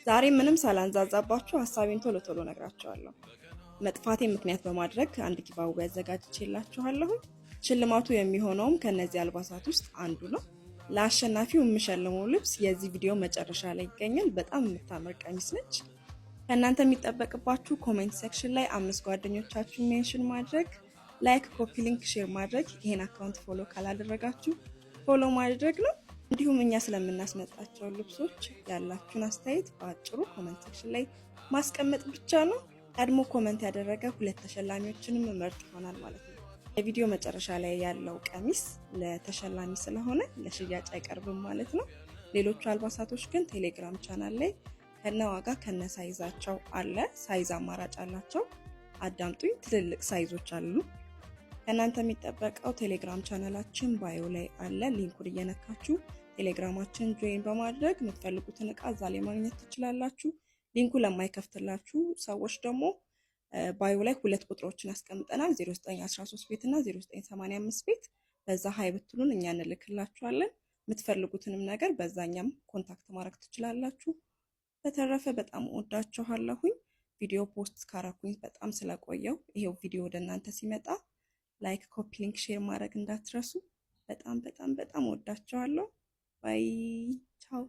ዛሬ ምንም ሳላንዛዛባችሁ ሀሳቤን ቶሎ ቶሎ ነግራችኋለሁ። መጥፋቴ ምክንያት በማድረግ አንድ giveaway አዘጋጅቼላችኋለሁ። ሽልማቱ የሚሆነውም ከነዚህ አልባሳት ውስጥ አንዱ ነው። ለአሸናፊው የምሸልመው ልብስ የዚህ ቪዲዮ መጨረሻ ላይ ይገኛል። በጣም የምታምር ቀሚስ ነች። ከእናንተ የሚጠበቅባችሁ comment section ላይ አምስት ጓደኞቻችሁን mention ማድረግ፣ like፣ copy link፣ share ማድረግ፣ ይሄን account follow ካላደረጋችሁ follow ማድረግ ነው። እንዲሁም እኛ ስለምናስመጣቸው ልብሶች ያላችሁን አስተያየት በአጭሩ comment section ላይ ማስቀመጥ ብቻ ነው። ቀድሞ comment ያደረገ ሁለት ተሸላሚዎችንም መርጥ ይሆናል ማለት ነው። የቪዲዮ መጨረሻ ላይ ያለው ቀሚስ ለተሸላሚ ስለሆነ ለሽያጭ አይቀርብም ማለት ነው። ሌሎቹ አልባሳቶች ግን ቴሌግራም ቻናል ላይ ከነ ዋጋ ከነ size ኣቸው አለ። Size አማራጭ አላቸው። አዳምጡኝ፣ ትልልቅ size ኦች አሉ። ከእናንተ የሚጠበቀው ቴሌግራም channel ኣችን bio ላይ አለ። Link ኡን እየነካችሁ ቴሌግራማችን join በማድረግ የምትፈልጉትን እቃ እዛ ላይ ማግኘት ትችላላችሁ። Link ኡ ለማይከፍትላችሁ ሰዎች ደግሞ bio ላይ ሁለት ቁጥሮችን አስቀምጠናል። 0913 ቤት እና 0985 ቤት። በዛ hi ብትሉን እኛ እንልክላችኋለን። የምትፈልጉትንም ነገር በዛኛም contact ማድረግ ትችላላችሁ። በተረፈ በጣም እወዳችኋለሁኝ። ቪዲዮ post ካረኩኝ በጣም ስለቆየው ይሄው ቪዲዮ ወደ እናንተ ሲመጣ like፣ copy link፣ share ማድረግ እንዳትረሱ። በጣም በጣም በጣም እወዳችኋለሁ። Bye፣ ቻው።